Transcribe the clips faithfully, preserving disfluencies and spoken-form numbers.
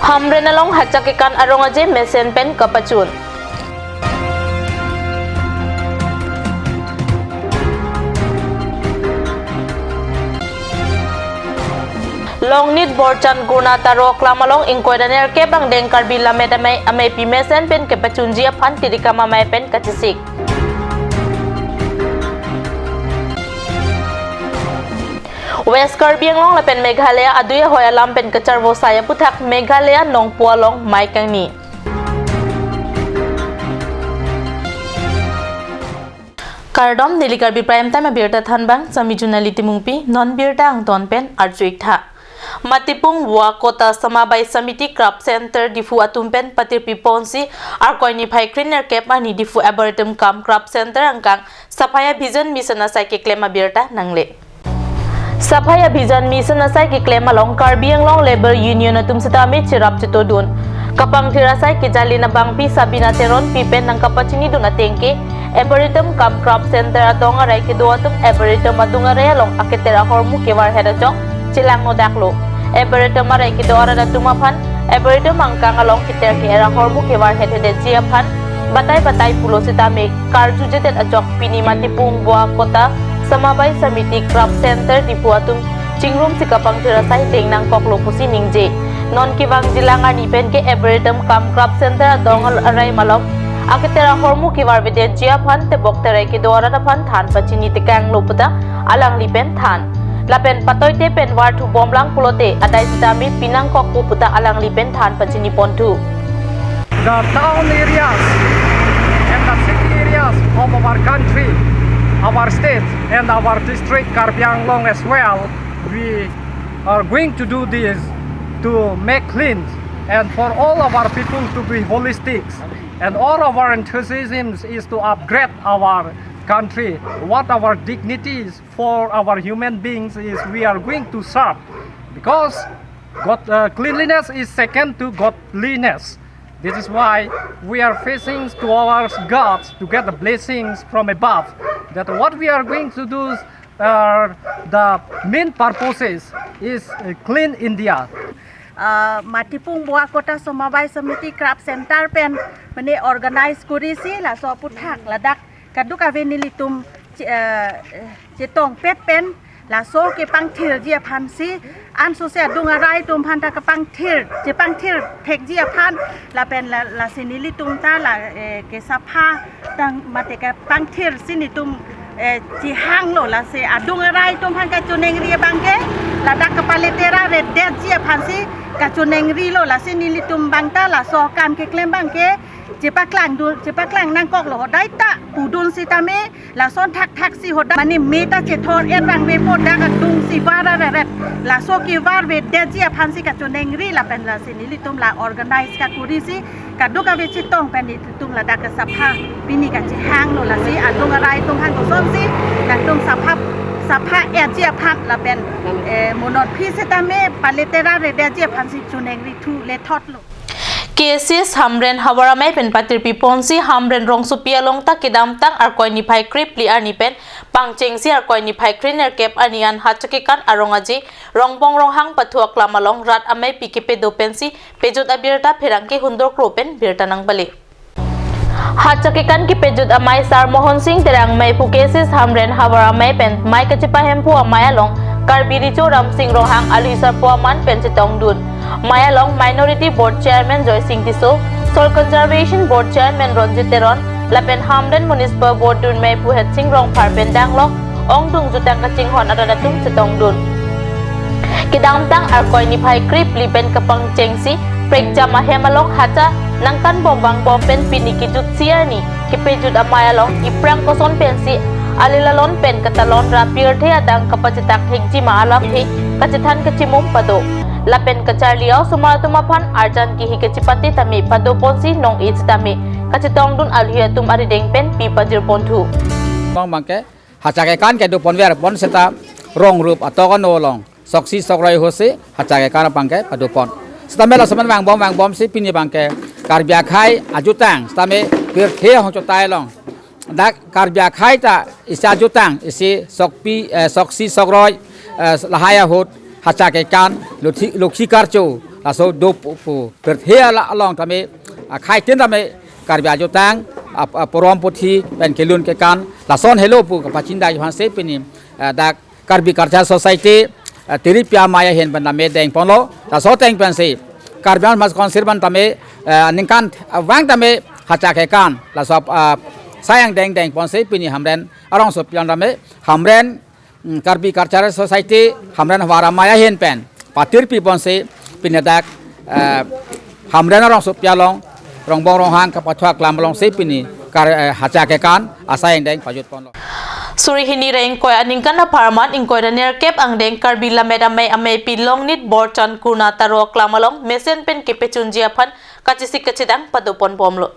Hamren along Hacha Kekan arong aje mesen pen kapachun. Longnit Borchan Gurna Taro Aklam along ingkoi ra nerkep angdeng Karbi Lammet Amei, ameipi mesen pen kepachunji aphan tirikam amei pen kachesik. West Karbi Anglong lapen Meghalaya adui ahoi alam pen kacharvo sai aputhak Meghalaya Nongpoh along mei kangni. Kardom, neli Karbi Prime Time abirta thanbang, sami Junali Timungpi, non birta angton pen arju-ik tha. Matipung Boakota Samabai Samiti Craft Center Diphu atum pen patirpi ponsi, Arkoi niphai krenerkep arni Diphu Arboretum cum Craft Center angkang Safai Abhijan Mission asai keklem abirta nangle. Safai Abhijan Mission asai keklem along Karbi Anglong Labour Union atum sitame cherap chetodun. Kapangthir asai kejalin abangpi Sabina Teronpi pen nangkapachinidun ateng ke, Arboretum cum Craft Center adong arai kedo atum Arboretum adung arai along aketer ahormu kevarhet ajok chelang nodaklo. Arboretum arai kedo arat atum aphan Arboretum angkang along keter ke-er ahormu kevarhet hedetji aphan batai batai pulo sitame karjujedet ajok pini Matipung Boakota Samabai Samiti Craft Center Diphu atum chingrumsi kapangthir asai deng nangkoklo pusi ningje. Non kevangjilang arni pen ke Arboretum cum Craft Center adong arai malom aketer ahormu kevarvedetji aphan tebok terai kedo arat aphan than pachini tekanglo puta alangli pen than. Lapen patoite pen varthu bomlang pulote adai sitame pinangkokpo puta alangli pen than pachini ponthu. The town areas and the city areas of our country, our state, and our district Karbi Anglong as well, we are going to do this to make clean and for all of our people to be holistic. And all of our enthusiasm is to upgrade our country, what our dignity is for our human beings is we are going to serve, because God, uh, cleanliness is second to godliness. This is why we are facing towards God to get the blessings from above. That what we are going to do, uh, the main purpose is, is, uh, clean India. Uh, Matipung Boakota Samabai Samiti Craft Center pen mane organize kurisi laso aputhak ladak kadokave nelitum che-, eh, chetongpet pen laso kepangthirji aphansi ansose adung arai atum aphan ta kepangthir, chepangthir thekji aphan lapen la, lasi nelitum ta la, eh, ke sapha tang mate kepangthirsi nelitum, eh, chehanglo, lasi adung arai atum aphan kachoningri abangke ladak kepaletera redetji aphansi kachonengrilo, lasi nelitum abang ta laso akam keklem abangke chepaklang dun, chepaklang nangkoklo, hodai ta pudun sitame lason thakthak si hodai mane me ta chethor-et rangve po, dak adung si var areret, laso kevarvedetji aphansi kachonengri lapen lasi nelitum la organize kakurisi kadokave chetong pen nelitum ladak ke sapha pini kachehanglo, lasi adung arai atum aphan kosonsi nangtum sapha, sapha-etji aphan lapen, eh, monot phi sitame paletera redetji aphansi chonengri thu lethotlo. K S S Hamren havar amei pen patirpi ponsi Hamren rongsopi along ta kedamtang Arkoi niphai krephli arni pen pangchengsi Arkoi niphai krenerkep arni an Hacha Kekan arong aje Rongbong Ronghang Pathu Aklam along rat ameipi kepedo pensi pejut abirta pherangke Hundor Kro pen birta nangpale. Hacha Kekan kepejut amei Sar Mohon Sing Terang mei pu K S S Hamren havar amei pen mei kachepahemphu amei along Karbi Recho Ramsing Ronghang alui sarpo aman pen chetongdun. Mei along Minority Board Chairman Joysing Tisso, Soil Conservation Board Chairman Ronjit Teron, lapen Hamren Municipal Board dunmei pu Hetsing Rongphar pen danglok ongdung jutang kachinghon arat atum chetongdun. Kedamtang Arkoi niphai krephli pen kapangchengsi prekjam ahem along hacha nangkanbom vangbom pen pini kejutsi arni kepejut amei along iphrang koson pensi ale lalon pen katalon ra pirthe adang kapachetak thekji ma alamthe kachethan kachimum pado. Lapen kacharli a-osomar atum aphan arjan kihi kachipate tame pado ponsi nong-e sitame kachetongdun alhi atum arideng pen pi pajir ponthu. Bang bangke Hacha Kekan kedo ponver pon seta rong rup atok ano along soksi sokroi ahutsi Hacha Kekan abangke pado pon. Sitame laso amen vangbom vangbomsi pini abangke Karbi akhei ajutang sitame pirthe ahong chotai along dak Karbi akhei ta isi ajutang isi sokpi, eh, soksi sokroi, eh, lahai ahut Hacha Kekan, Lokhi, Lokhi Karcho, Laso do pu, pu, pirthe ala along tame, ah, khei tin tame, Karbi ajutang, ah, ah, porom puthi, pen kelun kekan, lason helo pu kapachindai aphansi pini, ah, dak Karbi Cultural Society, ah, Tiripi Amei ahin pen tame dengponlo, laso ateng pensi, Karbi Anglong Autonomous Council pen tame, ah, ningkan, ah, vang tame, hacha kekan, laso, ah, asai angdeng dengponsi pini Hamren arongsopi along tame, Hamren, mm, Karbi Cultural Society, Hamren Havar Amei ahin pen, patirpi ponsi, pini dak, eh, Hamren arongsopi along, Rongbong Ronghang kapathu aklam alongsi pini, kar, eh, hacha kekan, asai angdeng pajutponlo. Suri hini ra ingkoi aningkan apharman ingkoi ra nerkep angdeng Karbi Lammet Amei ameipi Longnit Borchan Kurna Taro aklam along mesen pen kepechunji aphan kachesik kachedang padoponbomlo.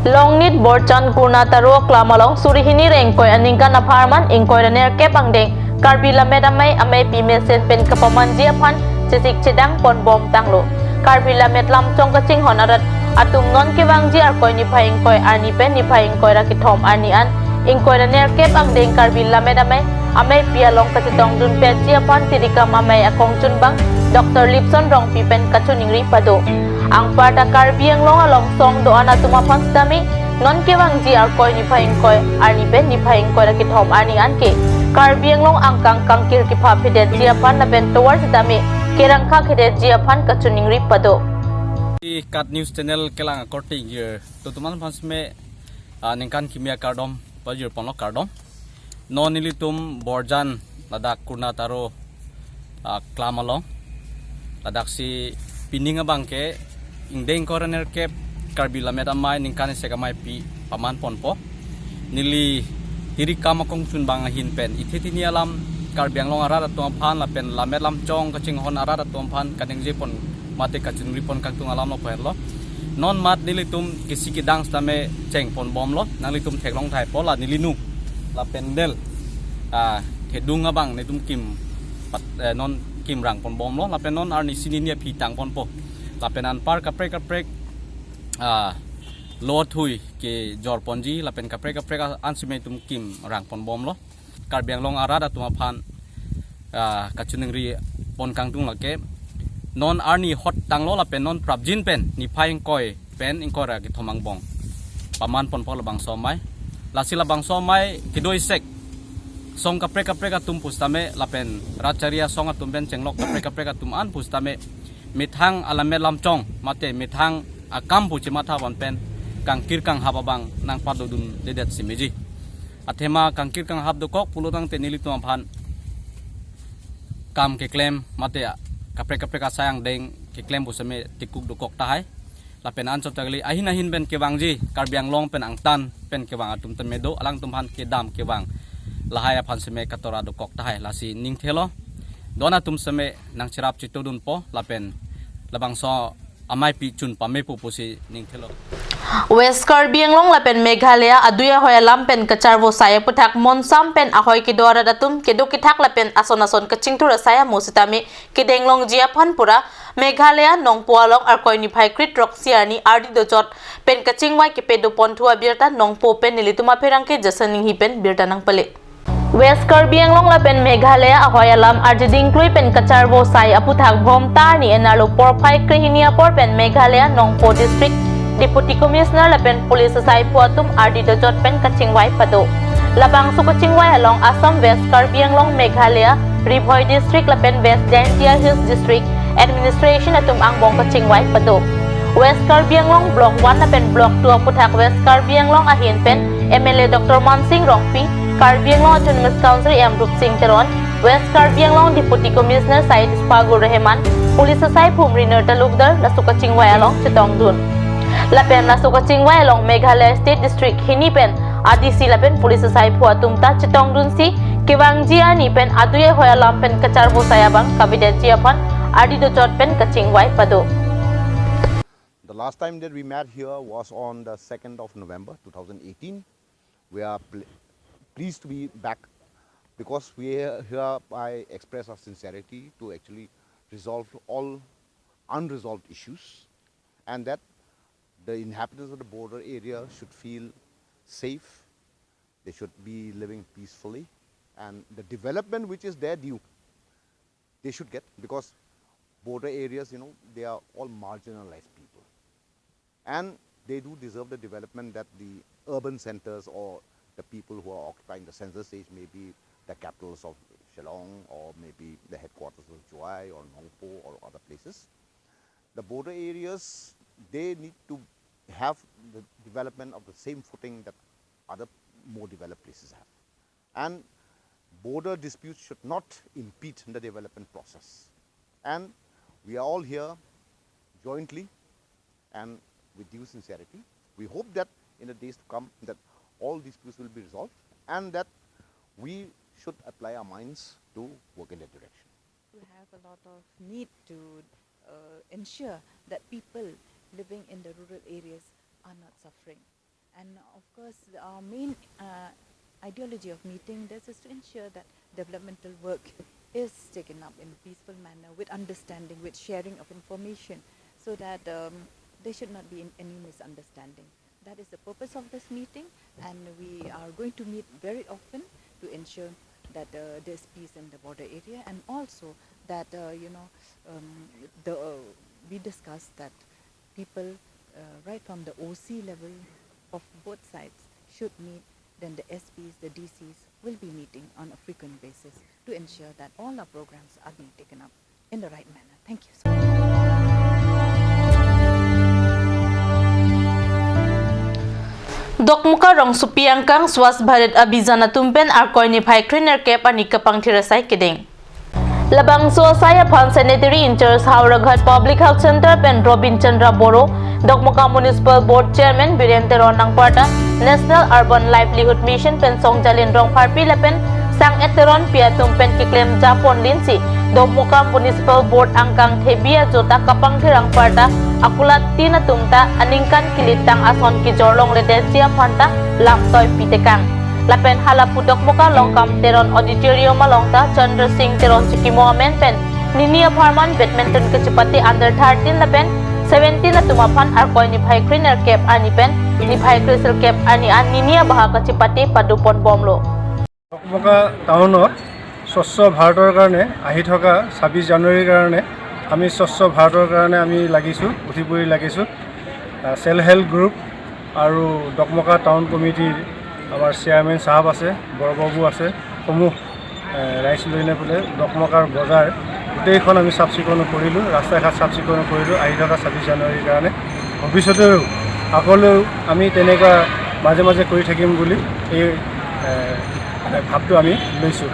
Longnit Borchan Kurna Taro aklam along suri hini ra ingkoi aningkan apharman ingkoi ra nerkep angdeng Karbi Lammet Amei ameipi mesen pen kapamanji aphan chesik chedangponbom tanglo. Karbi Lammet Lamchong kachinghon arat atum non kevangji Arkoi niphai ingkoi arni pen niphai ingkoi ra kethom arni an ingkoi ra nerkep angdeng Karbi Lammet Amei ameipi along kachetongdun petji aphan Tirikam Amei akongchunbang Doctor Lipson Rongpi pen kachiningri pado. Anparta Karbi Anglong along song do-an atum aphan sitame non kevangji Arkoi niphai ingkoi arni pen niphai ingkoi ra kethom arni anke Karbi Anglong angkang kangkir kepha phedetji aphan lapen tovar sitame kerangkha khedetji aphan kachiningri pado. Kat News Channel kelang akorte ingjir atum aphan seme, ah, ningkan kimi akardom pajirponlo, kardom. Non nelitum Borchan ladak Kurna Taro, ah, aklam along, ladaksi pining abangke ingdeng ingkoi ra nerkep Karbi Lammet Amei ningkan isek ameipi pamanponpo. Neli Tirikam akongchunbang ahin pen ithe tini alam Karbi Anglong arat atum aphan lapen Lammet Lamchong kachinghon arat atum aphan kaningjepon mate kachingripon kangtung alam lo pu henlo. Non mat nelitum kisi kedang sitame chengponbomlo, nanglitum theklong thaipo, la neli nu, la pandal, ah, thedung abang nelitum kim pat, eh, non kim rangponbomlo, lapen non arnisi nini aphi tangponpo. Lapen anpar kaprek kaprek, ah, lo athui kejorponji, lapen kaprek kaprek a-, an seme itum kim rangponbomlo. Karbi Anglong arat atum aphan, ah, kachiningripon kangtung lake. Non arni hot tanglo lapen non prapjin pen niphai ingkoi pen ingkoi ra kethom angbong pamanponpo labangso amei. Lasi labangso amei kedo isek song kaprek kaprek atum pusitame lapen rat chari asong atum pen chenglok kaprek kaprek atum an pusitame methang alammet lamchong mate methang akam pu chematha van pen kangkir kanghap abang nangpadodundedet si meji. Athema kangkir kanghap dokok pulo tangte nelitum aphan kam keklem mate kaprek kaprek asai angdeng keklem pu seme tikuk dokok tahai. Lapen anchot ta kali ahin ahin pen kevangji Karbi Anglong pen angtan pen kevang atum tame do, alangtum aphan kedam kevang lahai aphan seme katora dokok tahai, lasi ningthelo. Do-an atum seme nangcherap chitodunpo lapen labangso ameipi chun pamepo pusi ningthelo. West Karbi Anglong lapen Meghalaya adui ahoi alam pen kacharvo asai aputhak monsam pen ahoi kedo arat atum kedo kethak lapen ason ason kachingthur asai amo sitame kedenglongji aphan pura Meghalaya Nongpoh along Arkoi niphai kre-throksi arni ardi dojot pen kachingvai kepadoponthu abirta Nongpoh pen nelitum apherangke Jason Inghi pen birta nangpale. West Karbi Anglong lapen Meghalaya ahoi alam arjiding klui pen kacharvo asai aputhak Bhomta arni enar lo porphai krehini apor pen Meghalaya Nongpoh District Deputy Commissioner lapen police asaiphu atum ardi dojot pen kachingvai pado. Labangso kachingvai along Assam, West Karbi Anglong, Meghalaya, Ri Bhoi District lapen West Jaintia Hills District Administration atum angbong kachingvai pado. West Karbi Anglong Block one lapen Block two aputhak West Karbi Anglong ahin pen M L A Doctor Mansing Rongpi, Karbi Anglong Autonomous Council M Rupsing Teron, West Karbi Anglong Deputy Commissioner Syed Ishfaqur Rahman, Police asaiphu Umriner Talukdar laso kachingvai along chetongdun. Lapen laso kachingvai along Meghalaya State District hini pen A D C lapen Police asaiphu atum ta chetongdunsi kevangji arni pen adui ahoi alam pen kacharvo asai abang kavedetji aphan ardi dojot pen kachingvai pado. The last time that we met here was on the second of November two thousand eighteen. We are pl-, pleased to be back because we hereby express our sincerity to actually resolve all unresolved issues, and that the inhabitants of the border area should feel safe, they should be living peacefully, and the development which is their due, they should get, because Border areas, you know, they are all marginalized people. And they do deserve the development that the urban centers or the people who are occupying the census stage, maybe the capitals of Shillong or maybe the headquarters of Jowai or Nongpoh or other places. The border areas, they need to have the development of the same footing that other more developed places have. And border disputes should not impede the development process. And we are all here jointly and with due sincerity. We hope that in the days to come that all disputes will be resolved and that we should apply our minds to work in that direction. We have a lot of need to uh, ensure that people living in the rural areas are not suffering. And of course, our main uh, ideology of meeting this is to ensure that developmental work is taken up in a peaceful manner with understanding, with sharing of information, so that um, there should not be in- any misunderstanding. That is the purpose of this meeting, and we are going to meet very often to ensure that uh, there's peace in the border area, and also that uh, you know um, the uh, we discussed that people uh, right from the O C level of both sides should meet. Then the S Ps, the D Cs will be meeting on a frequent basis to ensure that all our programs are being taken up in the right manner. Thank you so much. Dokmoka rongsopi angkang Swachh Bharat Abhiyan atum pen Arkoi niphai krenerkep arni kapangthir asai kedeng. Labangso asai aphan Sanitary in-charge Howraghat Public Health Center pen Robin Chandra Boro, Dokmoka Municipal Board Chairman Biren Teron nangparta, National Urban Livelihood Mission pen Songjalin Rongpharpi lapen Sang-et Teronpi atum pen keklem japon linsi Dokmoka Municipal Board angkang thebi ajota kapangthir angparta akulat tin atum ta aningkan kelitang ason kejor longledetji aphanta lamtoi pitekang. Lapen halapu Dokmoka Longkam Teron Auditorium along ta Chandra Singh Teron chikimo amen pen nini apharman badminton kachepate under thirteen lapen seventeen atum aphan Arkoi niphai krenerkep arni pen niphai kresirkep arni an nini abaha kachepate padopon bomlo. Dokmoka টাউনত স্বচ্ছ ভাৰতৰ কাৰণে আহি থকা ছাব্বিছ জানুৱাৰীৰ কাৰণে আমি স্বচ্ছ ভাৰতৰ কাৰণে আমি লাগিছোঁ, উঠি পৰি লাগিছোঁ। ছেল্ফ হেল্প গ্ৰুপ আৰু ডকমকা টাউন কমিটিৰ আমাৰ চেয়াৰমেন চাহাব আছে, বৰবাবু আছে, সমূহ এ, ৰাইজ লৈ নে বোলে ডকমকাৰ বজাৰ গোটেইখন আমি চাফ চিকুণ কৰিলোঁ, ৰাস্তা ঘাট চাফ চিকুণ কৰিলোঁ আহি থকা ছাব্বিছ জানুৱাৰীৰ কাৰণে। ভৱিষ্যতেও আগলৈও আমি তেনেকুৱা মাজে মাজে কৰি থাকিম বুলি এই এ, ভাৱটো আমি লৈছোঁ।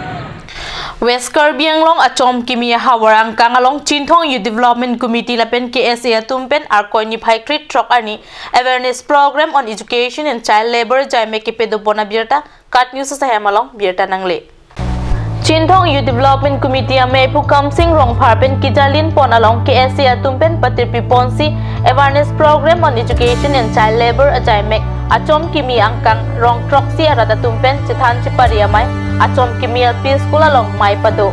West Karbi Anglong achom kimi havar angkang along Chinthong Youth Development Committee lapen K S A atum pen Arkoi niphai krethrok arni awareness program on education and child labour ajaimek kepadopon abirta KAT News ahem along birta nangle. Chinthong Youth Development Committee amei pu Kamsing Rongphar pen kejalinpon along K S A atum pen patirpiponsi awareness program on education and child labour ajaimek achom kimi angkang rong throksi arat atum pen chethan chepari amei achom kimi L P school along mei pado.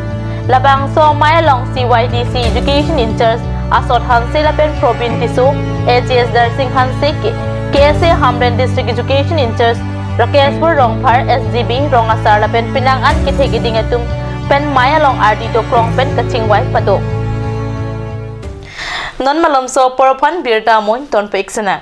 Labangso amei along C Y D C education in-charge Asot Hanse lapen Probin Tisso, A G S Darsing Hanse ke K S A Hamren District Education in-charge Rakeshpur Rongphar, S D B Rong Asar lapen penang an kethe keding atum pen mei along ardi dokrong pen kachingvai pado. Non malomso apor aphan birta amoin tonpe ik sena.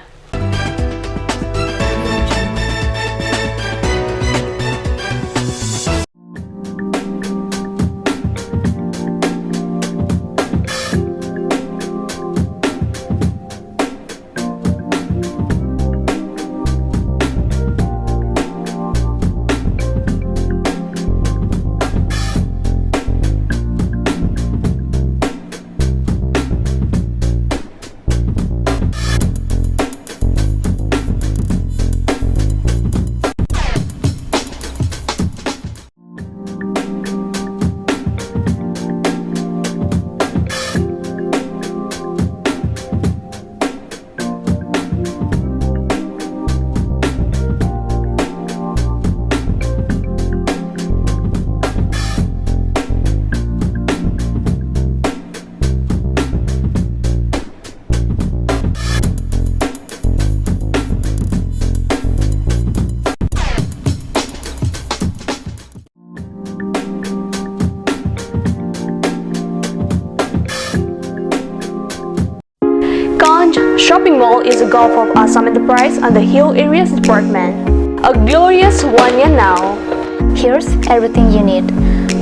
Shopping mall is a gulf of Assam Enterprise and the Hill Areas Department. A glorious one year now. Here's everything you need: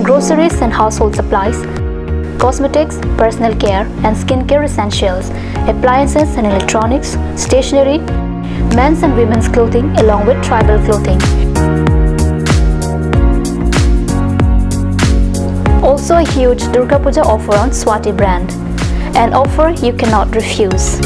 groceries and household supplies, cosmetics, personal care and skincare essentials, appliances and electronics, stationery, men's and women's clothing along with tribal clothing. Also a huge Durga Puja offer on Swati brand. An offer you cannot refuse.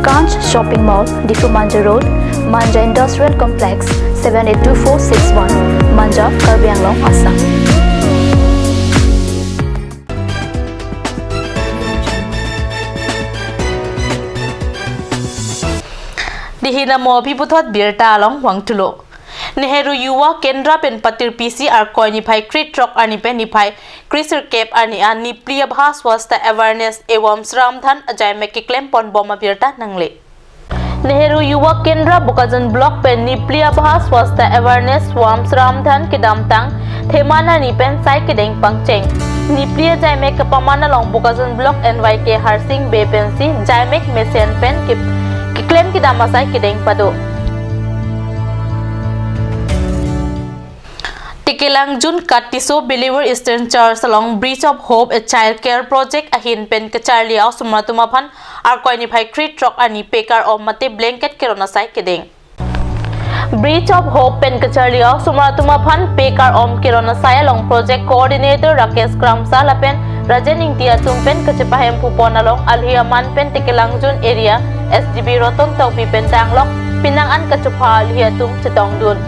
Kanch Shopping Mall, Diphu Manja Road, Manja Industrial Complex, seven eight two four six one, Manja, Karbi Anglong, Assam. Dihina mo aphi puthot birta along vangthulo. Nehru Yuva Kendra pen patir P C Arkoi niphai krethrok arni pen niphai kresirkep arni an Nipli Abha Swachhata Awareness evom Shramdhan ajaimek keklem ponbom abirta nangle. Nehru Yuva Kendra Bokajan Block pen Nipli Abha Swachhata Awareness evom Shramdhan kedamtang Theman arni pen sai kedeng pangcheng. Nipli ajaimek kepaman along Bokajan Block N Y K Harsing Bey pensi jaimek mesen pen ke-, keklem kedam asai kedeng pado. Tekelangjun Katiso Believer Eastern Church along Bridge of Hope, a child care project ahin pen kacharli a-osomar atum aphan Arkoi niphai krethrok arni pekar om mate blanket keron asai kedeng. Bridge of Hope pen kacharli a-osomar atum aphan pekar om keron asai along project coordinator Rakesh Kramsa lapen Rajen Ingti atum pen kachepahemphu pon along alhi aman pen Tekelangjun area S D B Roton Tokbi pen danglok penang an kachopha alhi atum chetongdun.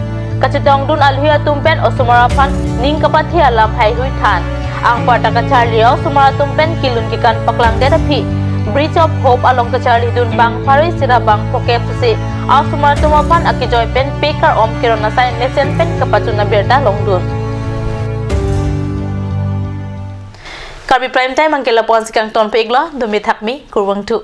Kachetongdun alhi atum pen osomar aphan ning kapathe alam haihui than. Anparta kacharli a-osomar atum pen kelun kekan paklangdet aphi Bridge of Hope along kacharlidun bang pharo isi ra bang phokep susi a-osomar atum aphan akejoi pen pekar om keron asai mesen pen kapachun abirta longdun. Karbi Prime Time angke lapu-an si kangton pik lo, dumi thakmi, kurvangthu.